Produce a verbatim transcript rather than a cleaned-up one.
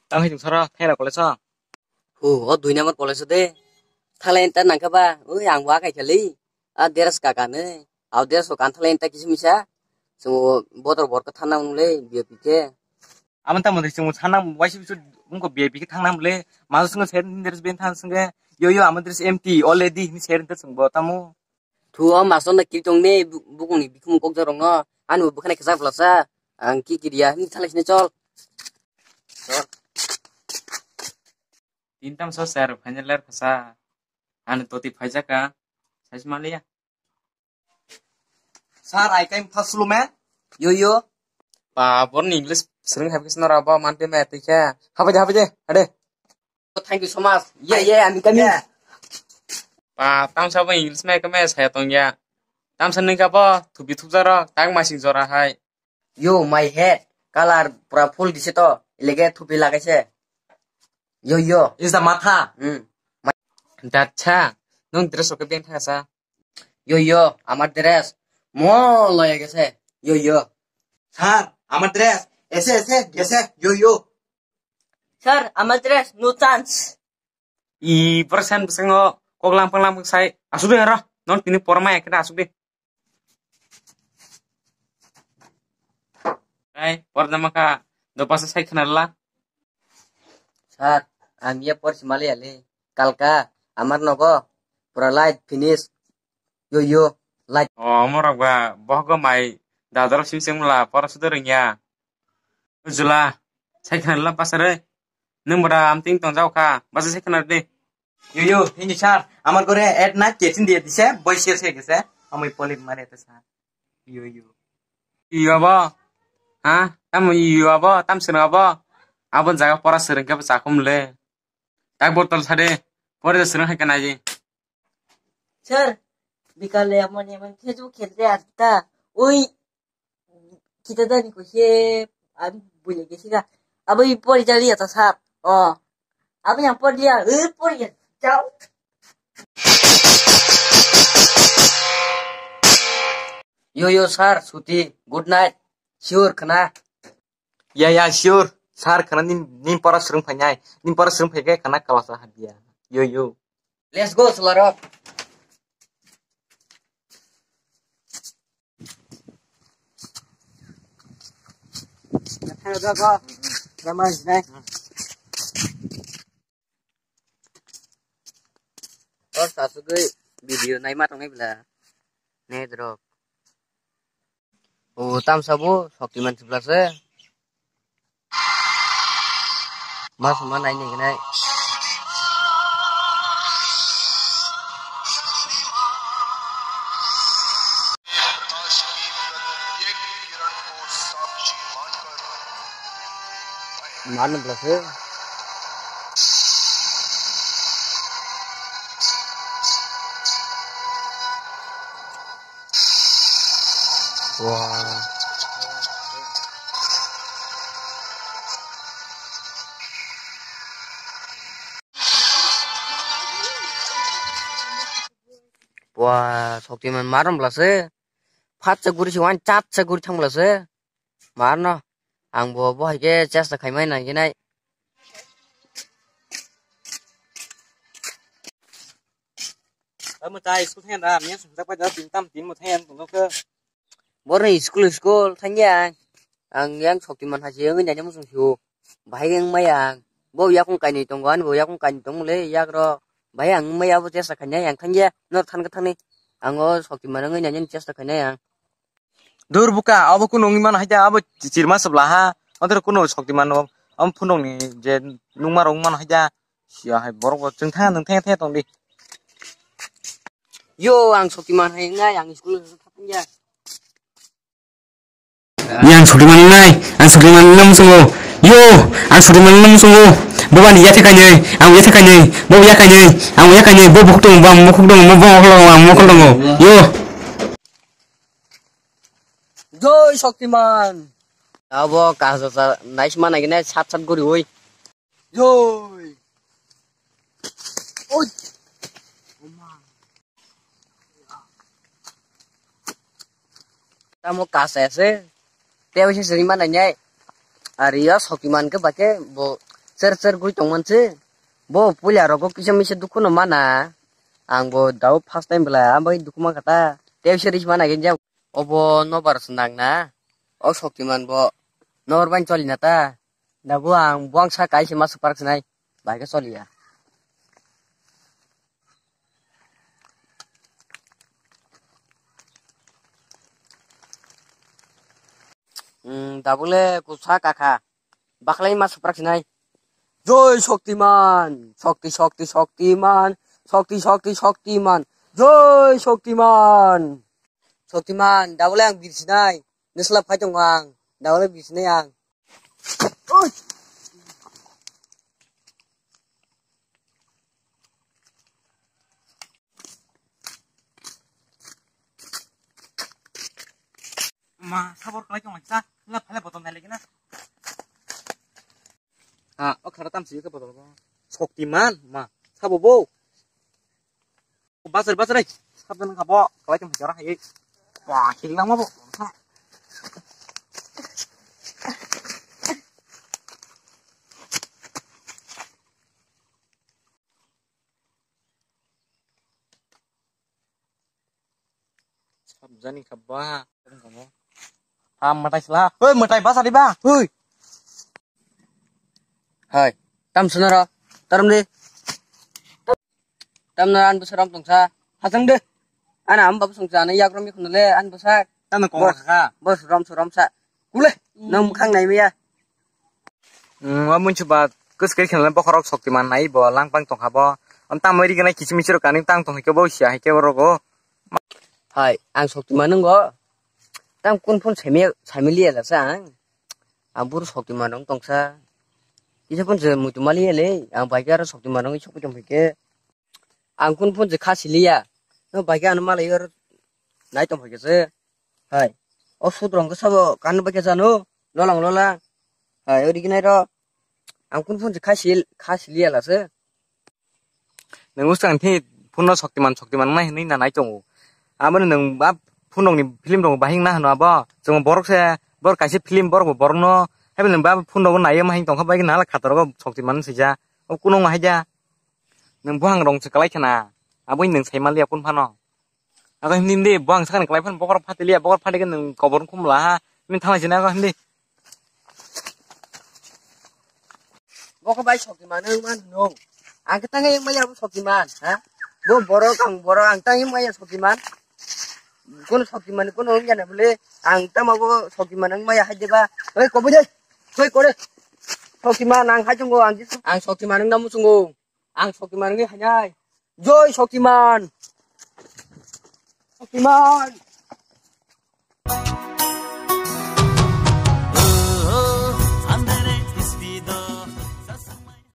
Tamo hai chwng soro, thaira college o? Hu, o dui number college o de. Thalai ta nangkha ba, ui ang wa kai khali. A dress ka ka ne. A dress o kan thalai ta kisi misa. So, botor bor ka thana mung le, B P ke. Amo tamo de chwng sana, waisi bisu, ungko B P ke thangna mung le. Ma sung se dress ben thang sung ke. Yo, yo, amo dress empty, already, ni se ta sung bo tamo. Thu o master no kiri tong ne, bu-, bukung ni bikhung kok jorong no. Ani bo bwkhani kisa blasa. Ang ki kiriya, ni thalai sini chol. Chol. Tin tam so sir, final year khasa. Ani toti phaijaka. Sai maliya. Sir, I came first room, eh? Yo, yo. Pa, borni English sering habis nora ba, mante me tikha. Habai de, habai de, ade. Oh, thank you so much. Yeah, yeah, I'm coming. Yeah. Pa, tamsa bo English mai kame saya tong ya. Tamsa nung ka bo, thupi thupjak rok, tak masing jora hai. Yo, my head, color pura full dise to, ilege thupi lagaise. Yo, yo. Is the matha? Hmm. Dacha, nung dress rok ke ben thangsa. Yo, yo, amar dress. Mo loya gese. Yo, yo. Sir, amar dress. Ese, ese, gese. Yo, yo. Sir, amar dress, no chance. I persen bwskango kok langpang langpang sai. Asuk de aro. Non tini porma ekta asuk de. Ai, porda maka dopasa sai khana la. Sir, ang ye por simali ale. Kalka, amar nogo. Pura light finish. Yo, yo, light. O, morok ba, bohogo mai dadaro sim sim la, pora sudo rengya. Ujula, sai khana la pasare. Nung bada amting tong jao kha, basa sai khana de. Yo, yo, hindi sir, amar gore at na kesin dia dise, boy sir se gese, amoi polip mare ta sir. Yo, yo. Yo abo, ha? Tam yo abo, tam sir abo. Abon jaga pora sir ke basa kum le. Tak botol sade, pore sir hai kana ji. Sir, bikale amon amon Facebook khelde atta. Oi, kita dani ko he, abi bule ke siga. Abi pori jali ata sap. Oh. Abi yang pori dia, eh pori ya. Ciao. Yo, yo, sir, suti. Good night. Sure, khna. Ya, ya, sure. Sir, khna nin, nin pora srung phainai. Nin pora srung phaike khna kalasa hadia. Yo, yo. Let's go, Sularok. Or sasugwi video naima tongnai bla. Net rok. O tamsa bo Shaktiman chwpla se. Mas ma nai ni gnai. Mana bla se. Wah. Wah, Shaktiman marom bla se. Phatsa guri se, wan chatsa guri thang bla se. Marno, ang bo, bo hai khe chesta khaimai nai khe nai. Amo tai school thang da, miya sung tak pai da, tin tam tin mo thang yang tong khe. Borni school, school thang ya. Ang yang Shaktiman hai se yang nai mo sung sio. Bahai yang maya. Bo yakung kainwi tongo, ani bo yakung kainwi tongmole yakro. Bahai ang maya bo chesta khainai ang thangya, nor than ka thangni. Ang o Shaktiman wngwi nai chesta khainai ang. Dur buka, abo kuno wngwi mano haida, abo chirma sebla ha. Otro kuno Shaktiman no, am phunukni je nungma rok wngmano haida. Sia hai borok bo chwng thang, nung thang, thang tong di. Yo, ang Shaktiman hai nai, ang school thangya. Yang Shaktiman nai, ang Shaktiman nam sungo. Yo, ang Shaktiman nam sungo. Boba ni yathe kanye, ang yathe kanye. Boba ya kanye, ang ya kanye. Bo buktung, bo mukuk dong, bo mukuk dong, ang mukuk dong. Yo. Joi Shaktiman. Abo kaso sa nice mana gine sat sat guri oi. Joi. Oi. Tamo kasa se. Tebo se sini mana nyai. Ari ya Shaktiman ke bake bo cher cher gwi tongman se. Bo puila rogo kisa misa dukhu no mana. Ang bo dao first time bela, ang bai dukhu man kata. Tei se ris mana gen jang. Obo nobar se nang na. O Shaktiman bo nobar bai choli na ta. Da bo ang buang sa kai se ma super se nai. Bai ke choli ya. Hmm, da bole kusa kaka. Bakhlai ma suprak sinai. Joi Shaktiman, Shakti, Shakti, Shaktiman, Shakti, Shakti, Shaktiman, Joi Shaktiman. Shaktiman, da bole ang bir sinai. Nesla phai tong ang, da bole bir sinai ang. Oi. Ma, sabor kalai tong sa, la phale botol nai lagi na. Ha, o khara tam si ka botol ko. Shaktiman, ma, sabo bo. Basar, basar, ai. Sabdan ka bo, kalai tong jara hai. Wah, hilang ma bo. Sabjani kha ba. Ha, mwtai sla. Hoi, mwtai basa di ba. Hoi. Hai, tam sunaro. Tarum di. Tam na an bwsa rom tongsa. Hasang de. Ana am babu songsa na yak rom khun le an bwsa. Tam na kong Bos, kha. Bos rom su rom sa. Kule. Nang mukhang nai maya. Hmm, wa mun chuba kus kai khin le bokhorok Shaktiman nai bo lang pang tong kha bo. Am tam ri gana kichimi chiro kaning tang tong ke bo sia hai ke rogo. Hai, ang Shaktiman nungo. Tam kun phun semi semi liya la sa ang. Ang buru Shaktiman rong tongsa. Kisa phun je muitu maliya le. Ang bai ke aro Shaktiman rong isok tong ke. Ang kun phun je kha siliya. No bai ke ano malai aro nai tong ke se. Hai. O sut rong ke sabo kan bai ke jano. Lolang lolang. Hai, ori ke nai ro. Ang kun phun je kha sil kha siliya la se. Nwng usang thi phone no Shaktiman, Shaktiman nai hinwi na nai tongo. Aboni nwng ba phone rokni film rok bahing na hwno abo. Chwng borok se, borok kaisa film borok bo borok no. Haibini nwng ba phone rok naiyo ma hing tongkha bai nala khator go Shaktiman sija. O kuno ma haija. Nwng buhang rong se kalai khana. Aboni nwng sai maliya phone phano. Ako hindi hindi, buang sakani kalai phano bokhorok phatiliya, bokhorok phatike nwng kobor khumla ha. Nini thanglai sini ako hindi. Bokho bai Shaktiman wng man hino. Ang khe tangwi wng maya bo Shaktiman, ha? Bo borok, ang borok, ang tangwi wng maya Shaktiman. Kono Shaktiman, kono wng jana bole, ang tamo bo Shaktiman wng maya hai deba. Oi, koboi de. Koi kore. Shaktiman, ang hai chungo, ang, ang Shaktiman wng namu chungo. Ang Shaktiman wngwi hainai. Joi Shaktiman. Shaktiman.